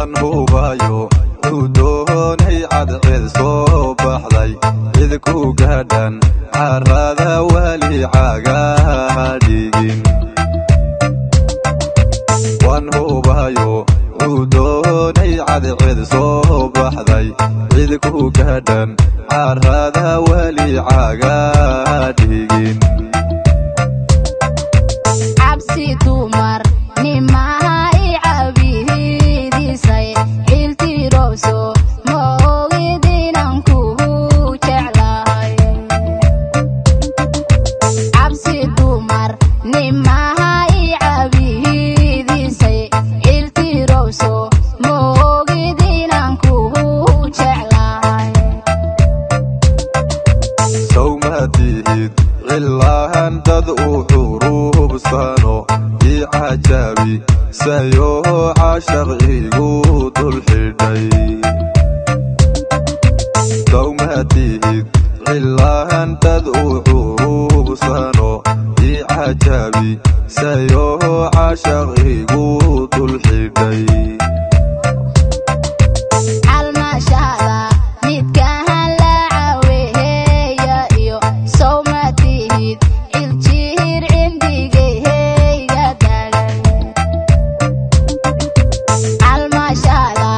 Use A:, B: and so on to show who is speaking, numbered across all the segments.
A: Waan hubayo cudoonay cadceed soo baxday, cid ku gaadhan carada wali cagaha dhigin. Waan hubayo cudoonay cadceed soo baxday, cid ku gaadhan carada wali cagaha dhigin.
B: Cabsi dumar nimaha i cabiidisay, ciiltirowso ma ogid inaan kugu jeclahay. Cabsi dumar nimaha i cabiidisay, ciiltirowso ma ogid inaan kugu jeclahay.
A: Sawma tihid cilahan dad u xuruubsano ii cajabi sayo caashaq igu dul xidhay? Sawma tihid cilahan dad u xuruubsano ii cajabi sayo caashaq igu dul xidhay?
B: Calmashada midkahan la caweeya iyo sawma tihid ciljihir cindigaheyga dagan? Calmashada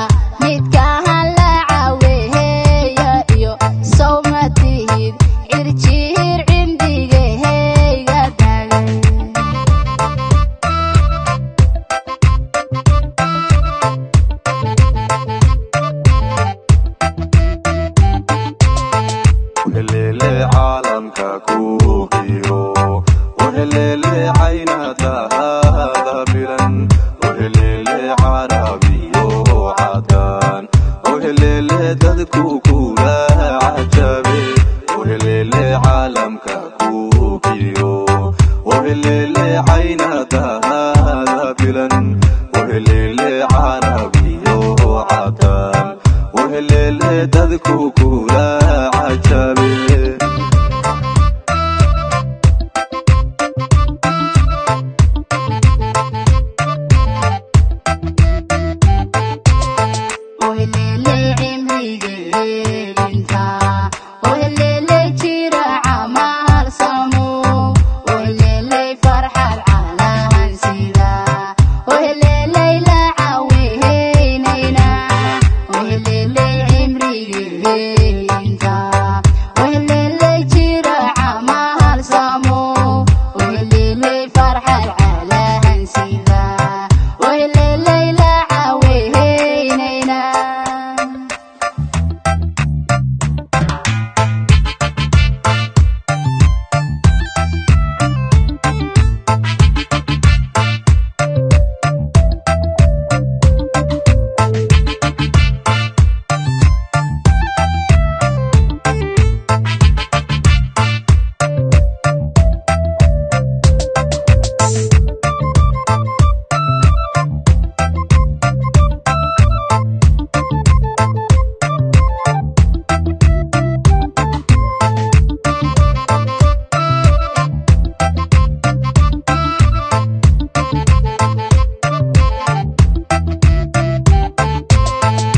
B: midkahan la caweeya iyo sawma tihid cirjihir cindigaheyga dagan?
A: Wehelele caalamka ku qiro, wehelele caynataada bilan, wehelele carabiyo cadaan, wehelele dadku kula cajabe, wehelele caalamka ku qiro, wehelele caynataada bilan, wehelele carabiyo cadaan, wehelele dadku kula cajabe.
B: Ohelele cimrigeelinta, ohelele jira camal samo, ohelele farxad calahan sida, ohelele la caweynayna, ohelele cimrigeelinta, ohelele jira camal samo, ohelele farxad calahan sida, ohelele la caweynayna.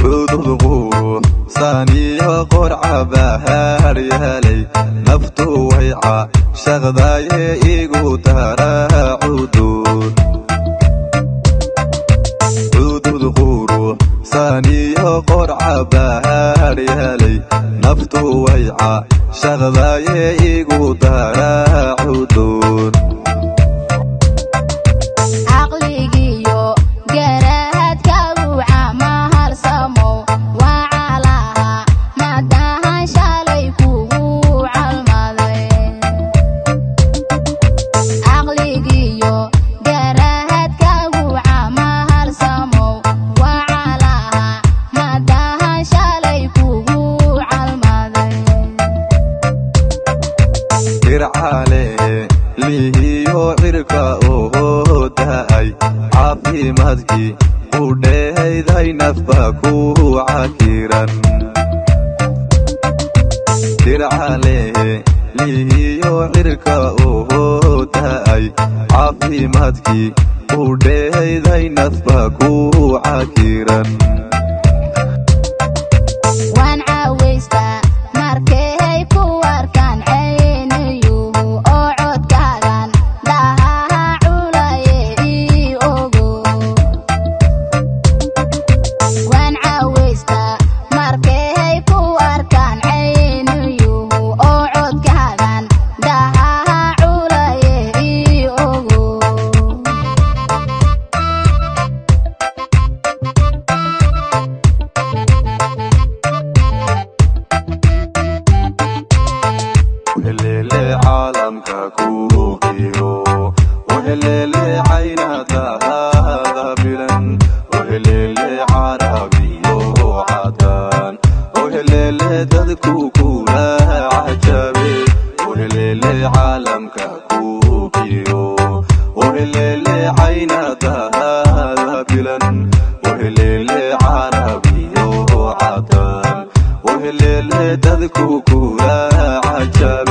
A: Cudud qurux saaniyo qorca bahaar yeelay, naftu wayca shaqdaye igu tara cudur. Cudud qurux saaniyo qorca bahaar yeelay, naftu wayca shaqdaye igu tara cudur.
B: Caqligiyo garaadkaagu camahal samow waa calaha madahan shalay kugu calmaday. Caqligiyo garaadkaagu camahal samow waa calaha madahan shalay kugu calmaday.
A: Ircale lihiyo cirka oo da'ay, caafimaadkii qudheeday nafba ku cakiran. Dircale lihiyo cirka oo da'ay, caafimaadkii. Udheeday nafba ku cakiran.
B: Waan caawaystaa markay ku arkaan caynayuhu oo codkaagan dhahaha culaye ii ogo. Waan caawaystaa markay ku arkaan caynayuhu oo codkaagan dhahaha culaye ii ogo.
A: Uhelele caalamka ku qiiro, uhelele caynadaada bilan, uhelele carabiyo cadaan, uhelele dadku kula cajabe, uhelele caalamka ku qiiro, uhelele caynadaada bilan, uhelele carabiyo cadaan, uhelele dadku kula cajabe.